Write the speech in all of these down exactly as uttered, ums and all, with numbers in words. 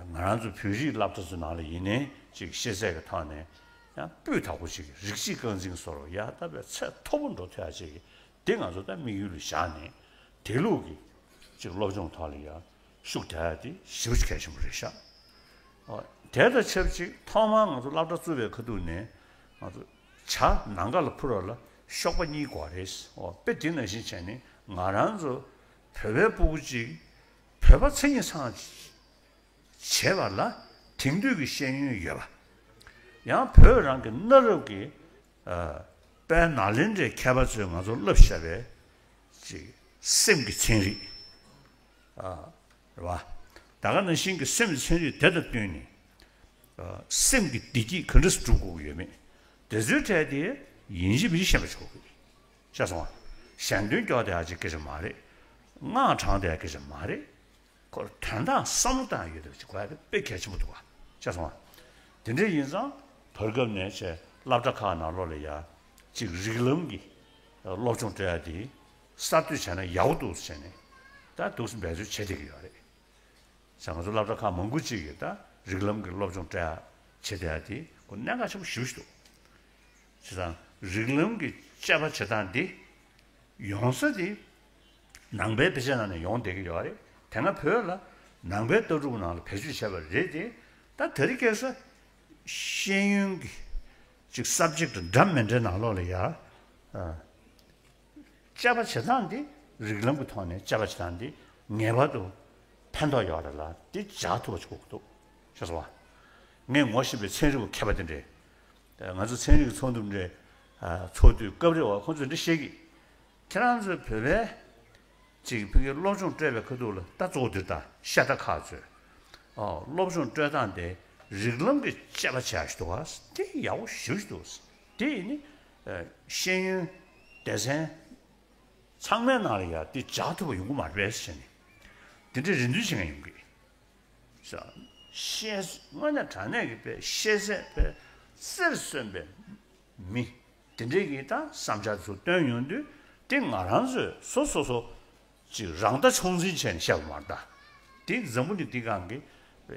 ང་རང་ཚོ་བོད་རིགས་སློབ་གྲྭ་ཚོའི་ནང་ལ་ཡིན་ནའི་ཅིག་ཤེས་ཚད་ཀྱི་ཐོག་ནས་ཡང་སྤུས་དག་པོ་ཅིག་རིགས་གཅིག་རྐང་འཛིན་བཟོ་འདྲ་ཡ་ད་བའི་ཚད་མཐོ་པོ་འགྲོ་ཐུབ་ཡ་ཅིག་དེ་ང་ཚོ་ད་དམིགས་ཡུལ་ལ་བཞག་ནས་དེ་ལུགས་ཀྱི་ཅིག་སློབ་སྦྱོང་ཐོག་ལ་ཡ་ཤུགས་རྒྱག་ཡ་དེ་ཞེ་པོ་ཅིག་གལ་ཆེན་པོ་རེད་ཤག་ཨོ། དེ་དང་ཆབས་ཅིག་ཐོག་མར་ང་ཚོ་སློབ་གྲྭ་བཙུགས་པའི་ཁ་ཐུག་ནས་ང་ཚོ་ཇ་ནམ་མཁའ་ལ་འཕུར་བ་ལ་གཤོག་པ་གཉིས་དགོས་རེད། ཨོ། དཔེ་དེ་ནང་བཞིན་བྱས་ནས་ང་རང་ཚོ་བོད་པའི་སྤུ་གུ་གཅིག་བོད་པ་མཚན་ཉིད་ཚང་བྱེད་པ་ལ་དེང་དུས་ཀྱི་ཤེས་ཡོན་ཡོད་པ། ཡང་བོད་རང་གི་གནའ་རབས་ཀྱི་ཨ་དཔལ་ནཱ་ལེནྡྲའི་མཁས་པ་ཚོས་ང་ཚོར་བསླབས་བཞག་པའི་ཅིག་སེམས་ཀྱི་ཚན་རིག་ཨ་རེད་བ། ད་ག་ནང་བཞིན་གྱི་སེམས་ཀྱི་ཚན་རིག་དེ་དང་བསྟུན་ནས་ཨ་སེམས་ཀྱི་བདེ་སྐྱིད་ག་འདྲ་སེ་སྒྲུབ་དགོས་ཀྱི་ཡོད་མེད། དེ་ཚོའི་གྲས་དེ་ཡིན་གཅིག་མིན་གཅིག་ཤེས་པ་བྱེད་དགོས་ཀྱི་རེད། ཤེས་སོང་ང་། ཞལ་འདོན་སྐྱོར་བསྡད་ཡག་ཅིག་སྐད་ཆ་མ་རེད། སྔགས་བགྲང་བསྡད་ཡག་སྐད་ཆ་མ་རེད། ཁོར་དོན་དག་བསམ་བློ་བཏང་ཡོད་པ་ཅིག་དགོས་ཡ་དེ་དཔེ་གལ་ཆེན་པོ་འདུག་ག་ཤེས་སོང་ང་། དེ་འདྲ་ཡིན་ཙང་བར་སྐབས་ནས་བྱས་སློབ་གྲྭ་ཁག་ནང་ལོགས་ལ་ཡ་ཅིག་རིགས་ལམ་གྱི་སློབ་སྦྱོང་སྤྲད་ཡ་དེ་གསར་གཏོད་བྱས་ན་ཡག་པོ་འདུག་ཟེར་ནས་ད་འདུག་སེ་འབད་རྩོལ་བྱེད་བསྡད་ཀྱི་ཡོད་རེད། ཟེར་ང་ཚོ་སློབ་གྲྭ་ཁག་མང་པོ་ཅིག་གིས་ད་རིགས་ལམ་གྱི་སློབ་སྦྱོང་སྤྲད་ཡ་བྱེད་བསྡད་ཡ་དེ་ཁོ་གནད་འགག་ཆེན་པོ་ཞེ་པོ་ཞིག་འདུག་བྱས་ཙང་རིགས་ལམ་གྱི་དཔྱད་པ་བྱེད་སྟངས་འདི་ཡོང་ས་དེ་ནང་པའི་དཔེ་ཆ་ནང་ནས་ཡོང་བསྡད་ཀྱི་ཡོད་རེད། དེ་སྔ་བོད་ལ་ནང་པའི་ལྟ་གྲུབ་ནང་ལ་བེད་སྤྱོད་བྱས་པ་རེད་དེ། ད་དེ་རིང་ཁ་སང་ཤེས་ཡོན་གྱི་ཅིག་སབ་ཇེག་ཊི་འདྲ་མི་འདྲའི་ནང་ལོགས་ལ་ཡ་ཨ་དཔྱད་པ་བྱེད་སྟངས་འདི་རིགས་ལམ་གྱི་ཐོག་ནས་དཔྱད་པ་བྱེད་སྟངས་འདི་ངེས་པར་དུ་ཕན་ཐོགས་ཡོད་རེད་ལ་འདི་སྦྱར་ཐུབ་པ་ཞིག་དགོས་ཀྱི་འདུག་ཤེས་སོང་ང་། ངས་ངོ་ཤེས་པའི་ཚན་རིག་པ་མཁས་པ་དེ་འདྲས། ང་ཚོ་ཚན་རིག་གི་ཚོགས་འདུ་འདྲས་ཚོགས་དུས་སྐབས་རེ་བ་ཁོང་ཚོས་འདི་བཤད་ཀྱི། ཁྱེད་རང་ཚོས་བོད་པའི་ཅིག་ཕ་གིའི་སློབ་སྦྱོང་སྤྲད་པའི་ཁ་ཐུག་ལ་ད་གཙོ་བོ་འདིར་ད་ཤ་སྟག་ཁག་ཚོས་ཨོ་སློབ་སྦྱོང་སྤྲོད་སྟངས་དེ་རིགས་ལམ་གྱི་དཔྱད་པ་བྱས་ཞིག་འདུག་ག་དེ་ཡག་པོ་ཞེ་པོ་ཞིག་འདུག་དེ་ཡིན་ནི་ཤེས་ཡོན་སྡེ་ཚན་ཚང་མའི་ནང་ལ་ཡ་དེ་སྦྱར་ཐུབ་པ་ཡོང་གི་མ་རེད་པས་ཟེར་ནས་དེ་འདྲའི་རེ་འདུན་བྱེད་མཁན་ཡོང་གི། ཤེས་དངོས་གནས་དྲང་གནས་ཀྱི་དཔེ་ཤེས་ཚད་དཔེ་རྩེར་སོན་པའི་མི་དེ་འདྲས་ཀྱིས་ད་བསམ་འཆར་ཚོ་བཏོན་ཡོང་དུས་དེ་ང་རང་ཚོས་སོ་སོ་སོ་ཅིག་རང་ལྟ་ཆུང་འཛིན་བྱས་ནས་བཤད་པ་མ་རེད་ད། དེ་འཛམ་བུ་གླིང་འདི་སྒང་གི་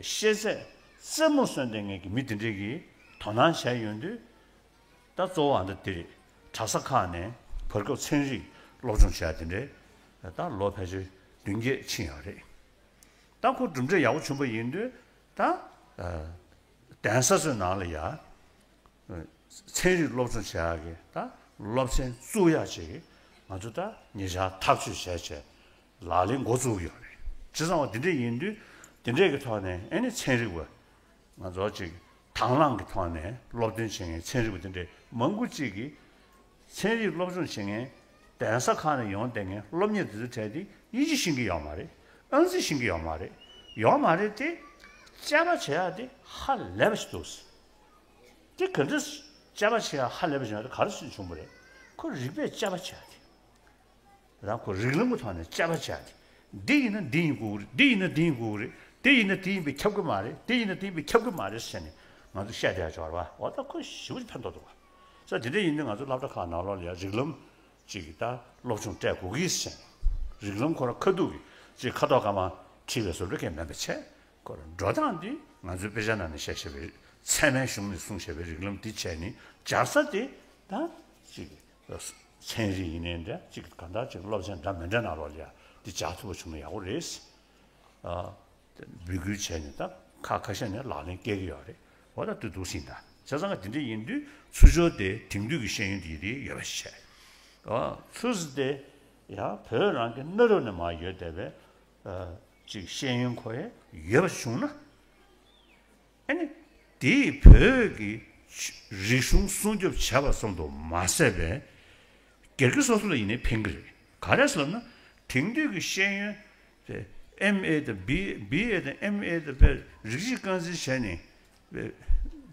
ཤེས་ཚད་རྩེ་མོར་སོན་བསྡད་མཁན་གྱི་མི་དེ་འདྲས་ཀྱིས་དོ་སྣང་བྱས་ཡོང་དུས། ད་གཙོ་བོ་ཨ་འདི་དེ་རེད། གྲྭ་ས་ཁག་ནས་བར་སྐབས་ཚན་རིག་སློབ་སྦྱོང་བྱས་དེ་འདྲས་ད་ལོ་ཕལ་ཆེར་བདུན་བརྒྱད་ཕྱིན་ཡོད་རེད། ད་ཁོ་གྲུབ་འབྲས་ཡག་པོ་བྱུང་པ་ཡིན་དུས་ད་གདན་ས་ཚོའི་ནང་ལ་ཡ་ཚན་རིག་སློབ་སྦྱོང་བྱེད་ཡག་གི་ད་སློབ་ཚན་བཙུགས་ཡག་ཅིག་ང་ཚོ་ད་ཉེ་ཆར་ཐག་གཅོད་བྱས་བྱས་ལག་ལེན་འགོ་བཙུགས་ཡོད་རེད། བྱས་ཙང་བ་འདི་འདྲས་ཡིན་དུས་འདི་འདྲས་ཀྱི་ཐོག་ནས་ཨེ་ནི་ཚན་རིག་པ། ང་ཚོ་ཅིག་དང་བླངས་ཀྱི་ཐོག་ནས་སློབ་སྟོན་བྱེད་མཁན་ཚན་རིག་པ་དེ་འདྲའི་མང་པོ་ཅིག་གིས་ཚན་རིག་སློབ་སྦྱོང་བྱེད་མཁན་གདན་ས་ཁག་ནས་ཡོང་བསྡད་མཁན་སློབ་གཉེར་དེ་ཚོའི་གྲས་དེ་དབྱིན་ཇི་ཤེས་ཀྱི་ཡོད་མ་རེད། ཨང་རྩིས་ཤེས་ཀྱི་ཡོད་མ་རེད། ཡོད་མ་རེད་དེ། དཔྱད་པ་བྱེད་ཡག་དེ་ཧ་ལས་པ་ཞིག་འདུག་དེ་ག་འདྲ་དཔྱད་པ་བྱེད་ཡག་ཧ་ལས་པ་ཞིག་ཡོད་དེ་ག་རེ་བྱུང་བ་རེད། ཁོ་རིག་པས་དཔྱད་པ་བྱེད་ཡག་དེ། རང་ཁོ་རིགས་ལམ་གྱི་ཐོག་ནས་དཔྱད་པ་བྱས་ཏེ། འདི་ཡིན་ན་འདི་ཡིན་དགོས་ཀྱི་རེད། འདི་ཡིན་ན་འདི་ཡིན་དགོས་ཀྱི་རེད། དེ་ཡིན་ན་དེ་ཡིན་པས་ཁྱབ་ཀྱི་མ་རེད། དེ་ཡིན་ན་དེ་ཡིན་པས་ཁྱབ་ཀྱི་མ་རེད་ཟེར་ནས་ང་ཚོ་བཤད་བསྡད་ཡག་ཅིག་ཡོད་རེད་པ། འོ་ད་ཁོ་ཞེ་པོ་ཅིག་ཕན་ཐོགས་འདུག་པ། ས་དེ་འདྲ་ཡིན་དུས་ང་ཚོ་སློབ་གྲྭ་ཁག་ནང་ལོགས་ལ་ཡང་རིགས་ལམ་ཅིག་གི་ད་སློབ་སྦྱོང་སྤྲད་དགོས་ཀྱི་ཟེར་ནས། རིགས་ལམ་ཁོ་རང་ཁ་ཐུག་གི་ཅིག་ཁ་དོག་དཀར་དམར་བྲིས་པའི་བཟོ་འདྲ་གང་ཡང་མིན་པ་བྱས། ཁོ་རང་འགྲོ་སྟངས་འདི་ང་ཚོའི་དཔེ་ཆ་ནང་ནས་བཤད་བཤད་པའི་ཚད་མའི་གཞུང་ནས་གསུངས་བཤད་པའི་རིགས་ལམ་འདི་བྱས་ནས་སྦྱར་ས་དེ་ད་ཅིག་ཚན་རིག་ཡིན་ནའི་འདྲ་ཅིག་གང་ལྟར་ཅིག་སློབ་ཚན་འདྲ་མི་འདྲ་ནང་ལོགས་ལ་ཡ་འདི་སྦྱར་ཐུབ་པ་བྱུང་ན་ཡག་པོ་རེད། ཨ། འབོད་སྐུལ་བྱས་ནས་ད་ཁག་ཁ་ཤས་ནས་ལག་ལེན་སྐྱེལ་གྱི་ཡོད་རེད། འོ་ད་འདི་འདུག་སེ་ཡིན་ད། བྱས་ཙང་ང་དེ་འདྲ་ཡིན་དུས་ཚུར་ཕྱོགས་དེ་དེང་དུས་ཀྱི་ཤེས་ཡོན་དེ་ཡིན་དེ་ཡོད་པ་ཞིག་བྱས། ཨ། ཚུར་སུ་དེ་ཡང་བོད་རང་གི་གནའ་རབས་ནས་མར་ཡོད་བསྡད་པའི་ཨ། ཅིག་ཤེས་ཡོན་ཁོ་ཡང་ཡོད་པ་བྱུང་ན། ཨ་ནི། དེས་བོད་ཀྱི་རིག་གཞུང་སྲུང་སྐྱོབ་བྱས་པ་ཙམ་དུ་མ་ཟད་པའི་སྒེར་གྱི་སོ་སོ་ལ་ཡིན་ནའི་ཕན་གྱི་རེད། ག་རེ་ཟེར་ན། དེང་དུས་ཀྱི་ཤེས་ཡོན་དེ་ཨེམ་ཨེ་དང་བི་བི་ཨེ་དང་ཨེམ་ཨེ་དང་དཔེ་རིགས་གཅིག་རྐང་འཛིན་བྱས་ནས་དཔེ་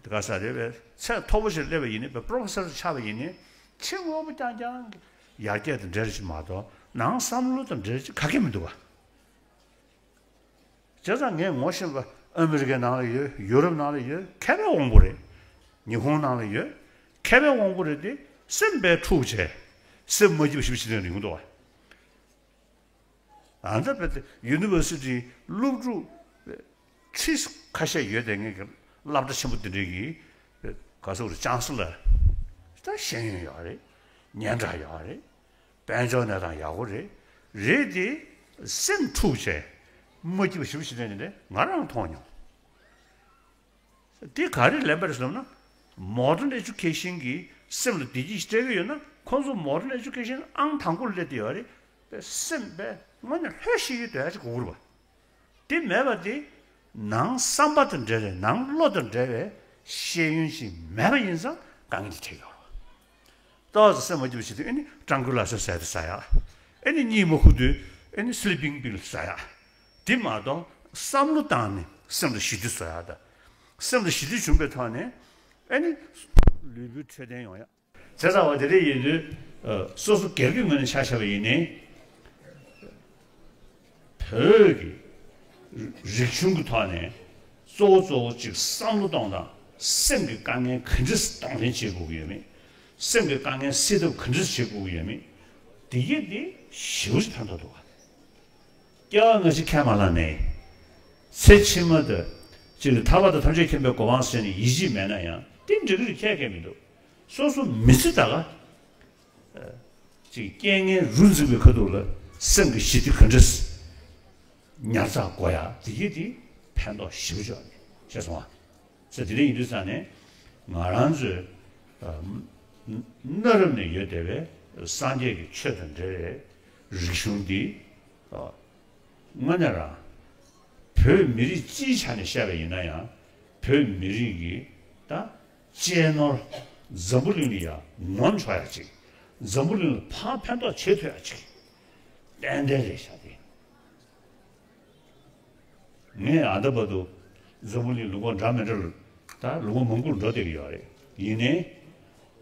དེ་ག་ས་རེད་པས་ཚད་མཐོ་པོ་ཞིག་སླེབས་པ་ཡིན་ནའི་དཔེ་པྲོ་ཕེ་སར་ཆགས་པ་ཡིན་ནའི་ཕྱི་དངོས་པོ་རྐྱང་རྐྱང་གི་ཡར་རྒྱས་དང་འབྲེལ་ཞིག་མ་གཏོགས་ནང་བསམ་བློ་དང་འབྲེལ་ཞིག་ག་གེ་མི་འདུག་ག་བྱས་ཙང་ངས་ངོ་ཤེས་པ་ཨ་མི་རི་ཀའི་ནང་ལ་ཡོད། ཡུ་རོབ་ནང་ལ་ཡོད། མཁས་པའི་དབང་པོ་རེད། ཉི་ཧོང་ནང་ལ་ཡོད། མཁས་པའི་དབང་པོ་རེད་དེ་སེམས་པས་འཁྲུག་བྱས། སེམས་མ་སྐྱིད་པ་ཞིག་བྱེད་ནས་ཡོང་འདུག་བ། ཨ་ད་པེ་ཏེ་ཡུ་ནི་ཝར་སི་ཊི་སློབ་ཕྲུག་ ཁྲིད་ཁ་ཤས་ཡོད་དེ་ངས་ཀྱི་སློབ་གྲྭ་ཆེན་པོ་འདི་འདྲའི་གི་ག་ཚོད་རེད། ཅང་སི་ལར་ད་ཤེས་ཡོན་ཡོད་རེད། སྙན་གྲགས་ཡོད་རེད། དཔལ་འབྱོར་གནས་སྟངས་ཡག་པོ་རེད། རེད་དེ་སེམས་འཁྲུག་བྱས་མ་སྐྱིད་པ་ཞེ་པོ་ཞིག་རེད་ནི་རེད། ང་རང་མཐོང་མྱོང་། དེ་ག་རེ་ལན་པ་རེད་ཟེར་ན། མོ་ཌན་ཨེ་ཇུ་ཁེ་ཤན་གྱིས་སེམས་ལ་བདེ་སྐྱིད་ཞིག་སྤྲད་ཀྱི་ཡོད་ན། ཁོང་ཚོ་མོ་ཌན་ཨེ་ཇུ་ཁེ་ཤན་ཨང་དང་པོར་སླེབས་བསྡད་ཡོད་རེད། པའི་སེམས་པའི་དངོས་གནས་ལྷོད་ཤེས་ཀྱི་འདོད་ཡ་ཅིག་དགོས་ཀྱི་རེད་པ། དེ་མེད་པ་དེ་ནང་བསམ་པ་དང་འབྲེལ་བའི་ནང་བློ་དང་འབྲེལ་བའི་ཤེས་ཡོན་ཞིག་མེད་པ་ཡིན་ཙང་དཀའ་ངལ་དེ་འཕྲད་ཀྱི་ཡོད་རེད་པ། ཏོག་ཙམ་སེམས་མ་སྐྱིད་པ་བྱེད་དུས་ཨེ་ནི་སྤྲང་པོའི་ལ་སོགས་ཟས་དེ་ཟ་ཡ། ཨེ་ནི་གཉིད་མ་ཁུག་དུས་ཨེ་ནི་སི་ལི་པིང་པིལ་ཟ་ཡ། དེ་མ་གཏོགས་བསམ་བློ་བཏང་ནས་སེམས་ལ་ཞི་བདེ་བཟོ་ཡ་དང་། སེམས་ལ་ཞི་བདེ་བྱུང་པའི་ཐོག་ནས་ཨེ་ནི་ལུས་པོའི་འཕྲོད་བསྟེན་ཡོང་ཡ། བྱས་ཙང་བ་དེ་འདྲ་ཡིན་དུས། ཨ། སོ་སོ་སྒེར་གྱི་ངོས་ནས་ཆ་བཞག་པ་ཡིན་ནའི། བོད་ཀྱི་རིག་གཞུང་གི་ཐོག་ནས་གཙོ་བོ་གཙོ་བོ་གཅིག་བསམ་བློ་གཏོང་སྟངས། སེམས་ཀྱི་དཀའ་ངལ་ག་འདྲ་སེ་གཏོང་ལེན་བྱེད་དགོས་ཀྱི་ཡོད་མེད། སེམས་ཀྱི་དཀའ་ངལ་སེལ་ཐབས་ག་འདྲ་སེ་བྱེད་དགོས་ཀྱི་ཡོད་མེད། དེ་གས་དེ་ཞེ་པོ་ཅིག་ཕན་ཐོགས་འདུག་ག། སྐྱེ་བ་སྔ་ཕྱི་ཁས་མ་བླངས་ནས། ཚེ་ཕྱི་མ་དང་། གཅིག་ལ་ཐར་པ་དང་ཐམས་ཅད་མཁྱེན་པའི་གོ་འཕང་ཟེར་ནས་ཡིད་ཆེས་མེད་ན་ཡང་དེ་འགྲིག་གི་རེད། ཁྱད་ཁྱད་མི་འདུག། སོ་སོ་མི་ཚེ་ད་ག་ཅིག་རྐྱེན་ངན་རུ་འཛིན་པའི་ཁ་ཐུག་ལ་སེམས་ཀྱི་ཞི་བདེ་ག་འདྲ་ཉར་ཚགས་དགོས་ཡ་དེ་གི་དེ་ཕན་ཐོགས་ཞེ་པོ་ཅིག་ཡོད་རེད། ཤེས་སོང་ང་། ཟེར་དེ་འདྲ་ཡིན་དུས་ཙང་ནས་ང་རང་ཚོའི། ཨ། གནའ་རབས་ནས་ཡོད་བསྡད་པའི་སངས་རྒྱས་ཀྱི་ཆོས་དང་འབྲེལ་བའི་རིག་གཞུང་འདི། ཨ། དངོས་གནས་རང་བོད་མི་རིགས་སྤྱིའི་ཆ་ནས་བཤད་པ་ཡིན་ན་ཡང་བོད་མི་རིགས་ཀྱི་ད་གཅེས་ནོར། འཛམ་བུ་གླིང་ལ་ཡང་ངོམ་ཆོག་ཡ་ཅིག། འཛམ་བུ་གླིང་ལ་ཕར་ཕན་ཐོགས་བྱེད་ཐུབ་ཡ་ཅིག་ཏན་ཏན་རེད་ཤག་དེ། ངས་ཨ་ད་བར་དུ་འཛམ་བུ་གླིང་ལུང་པ་འདྲ་མི་འདྲ་ལ། ད་ལུང་པ་མང་པོར་འགྲོ་བསྡད་ཀྱི་ཡོད་རེད། ཡིན་ནའི་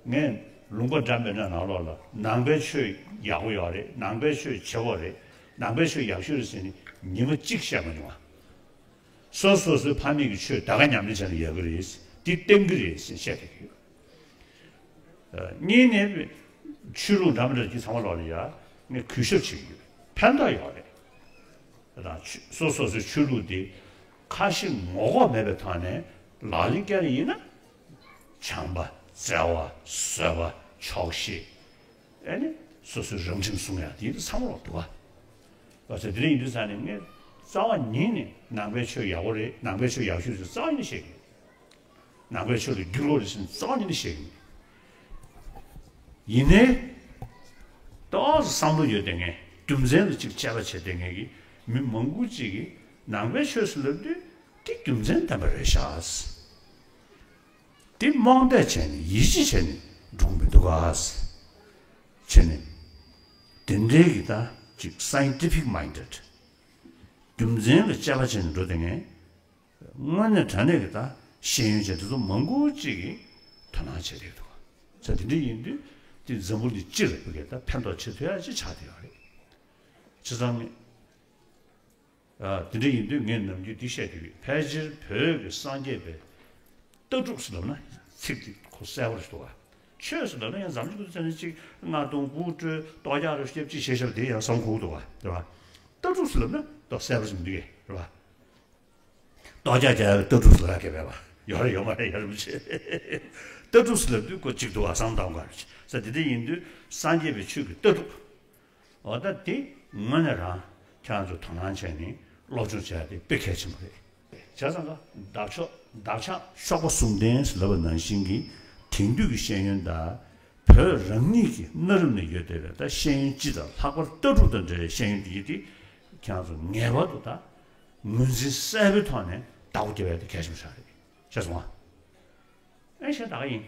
ངས་ལུང་པ་འདྲ་མི་འདྲ་ནང་ལོགས་ལ་ནང་པའི་ཆོས་ཡག་པོ་ཡོད་རེད། ནང་པའི་ཆོས་བྱེད་དགོས་རེད། ནང་པའི་ཆོས་ཡག་ཤོས་རེད་ཟེར་ནས་ཉི་མ་གཅིག་བཤད་མ་མྱོང་བ། སོ་སོ་སོའི་ཕ་མེས་ཀྱི་ཆོས་ད་ག་ཉམས་ལེན་བྱས་ན་ཡག་གི་རེད། འདི་བསྟན་གི་རེད་ཟེར་བཤད་བསྡད་ཀྱི་ཡོད། ཨ། གཉིས་ནས་ཆོས་ལུགས་འདྲ་མི་འདྲ་གྱི་ཚང་མ་ལོག་ལ་ཡ་ངས་གུས་ཞབས་བྱེད་ཀྱི་ཡོད། ཕན་ཐོགས་ཡོད་རེད། ད་ཆོས་སོ་སོ་སོའི་ཆོས་ལུགས་དེ་ཁ་ཞེ་ངོ་ལྐོག་མེད་པའི་ཐོག་ནས་ལག་ལེན་བཀལ་ཡིན་ན། བྱམས་པ། བརྩེ་བ། བཟོད་པ། ཆོག་ཤེས། ཨ་ནི་སོ་སོའི་རང་ཁྲིམས་སྲུང་ཡ་དེ་ཚང་མ་ལོག་འདུག་ག། བ་ཚོ་དེ་འདྲ་ཡིན་དུས་ཙང་ནས་ངས་རྩ་བ་ཉིད་ནས་ནང་པའི་ཆོས་ཡག་པོ་རེད། ནང་པའི་ཆོས་ཡག་ཤོས་རེད་རྩ་བ་ཉིད་ནས་བཤད་ཀྱི་མེད། ནང་པའི་ཆོས་ལ་འགྱུར་བ་རེད་ཟེར་ནས་རྩ་བ་ཉིད་ནས་བཤད་ཀྱི་མེད། ཡིན་ནའི་ཏོག་ཙམ་བསམ་བློ་ཡོད་བསྡད་མཁན། རྒྱུ་མཚན་ལ་ཅིག་དཔྱད་པ་བྱེད་བསྡད་མཁན་གྱི་མི་མང་པོ་ཅིག་གིས་ནང་པའི་ཆོས་ཟེར་ལབ་དུས་དེ་རྒྱུ་མཚན་ལྡན་པ་རེད་ཤག། དེ་རྨོངས་དད་བྱས་ནས་ཡིད་ཆེས་བྱས་ནས་འགྲོ་གི་མི་འདུག་ག། བྱས་ནས་དེ་འདྲའི་གི་ད་ཅིག་scientific minded། རྒྱུ་མཚན་ལ་དཔྱད་པ་བྱས་ནས་འགྲོ་བསྡད་མཁན། དངོས་གནས་དྲང་གནས་ཀྱི་ད་ཤེས་ཡོན་ཅན་དེ་ཚོ་མང་པོ་ཅིག་གིས་དོ་སྣང་བྱས་བསྡད་འདུག་ག། ས་དེ་འདྲ་ཡིན་དུས་དེ་འཛམ་བུ་གླིང་སྤྱི་ལ་ཕ་གིར་ད་ཕན་ཐོགས་ཆེ་ཐུབ་ཡ་ཅིག་ཆགས་བསྡད་ཡོད་རེད། བྱས་ཙང་ངས། ཨ། དེ་འདྲ་ཡིན་དུས་ངས་ནམ་རྒྱུན་འདི་བཤད་ཀྱི་ཡོད། ཕལ་ཆེར་བོད་ཀྱི་སངས་རྒྱས་པའི་ལྟ་གྲུབ་ཟེར་ལབ་ན་ཚིག་དེ་ཁོ་གསལ་པོ་རེད་འདུག་ག། ཆོས་ཟེར་ལབ་ན་ཡང་འཛམ་གླིང་ཁུལ་དུ་ཚན་རིག་ཅིག་རྔ་རྡུང་དབུ་སྐྲོད་ཏོག་རྒྱག་རེ་ཞེ་པོ་ཅིག་བྱས་བཞག་པ་དེ་ཡང་བསམ་ཁུག་འདུག་ག། རེད་པ། ལྟ་གྲུབ་ཟེར་ལབ་ན་ཏོག་གསལ་པོ་ཞིག་མི་འདུག་གས། རེད་པ། ཏོག་རྒྱག་རྒྱག་ཡག་ལྟ་གྲུབ་ཟེར་ཡག་གི་མེད་པ། ཡོད་རེད་ཡོད་མ་རེད་ཡ་རིན་པོ་ཆེ། ལྟ་གྲུབ་ཟེར་ལབ་དུས་ཁོ་གཅིག་འདུག་ག། བསམ་སྟངས་འགའ་རེ་ཟེར་དེ་འདྲ་ཡིན་དུས་སངས་རྒྱས་པའི་ཆོས་ཀྱི་ལྟ་གྲུབ། འོ་ད་དེ་དངོས་གནས་རང་ཁྱེད་རང་ཚོ་དོ་སྣང་བྱས་ནས་སློབ་སྦྱོང་བྱས་ཏེ་དཔེ་གལ་ཆེན་པོ་རེད། བྱས་ཙང་ཀ་འདབ་ཆགས་འདབ་ཆགས་གཤོག་པ་གསུམ་ལྡན་ཟེར་ལབ་པ་ནང་བཞིན་གྱི་དེང་དུས་ཀྱི་ཤེས་ཡོན་དང་། བོད་རང་ཉིད་ཀྱི་གནའ་རབས་ནས་ཡོད་བསྡད་པའི་ད་ཤེས་ཡོན་སྤྱི་དང་ལྷག་པར་ལྟ་གྲུབ་དང་འབྲེལ་བའི་ཤེས་ཡོན་དེ་ཡིན་དེ་ཁྱེད་རང་ཚོ་ངེས་པར་དུ་ད་ངོས་འཛིན་གསལ་པོའི་ཐོག་ནས་བདག་པོ་རྒྱབ་ཡ་དེ་གལ་ཆེན་པོ་ཞིག་རེད། ཤེས་སོང་ང་། ཨེ་ཤེས་ད་ག་ཡིན།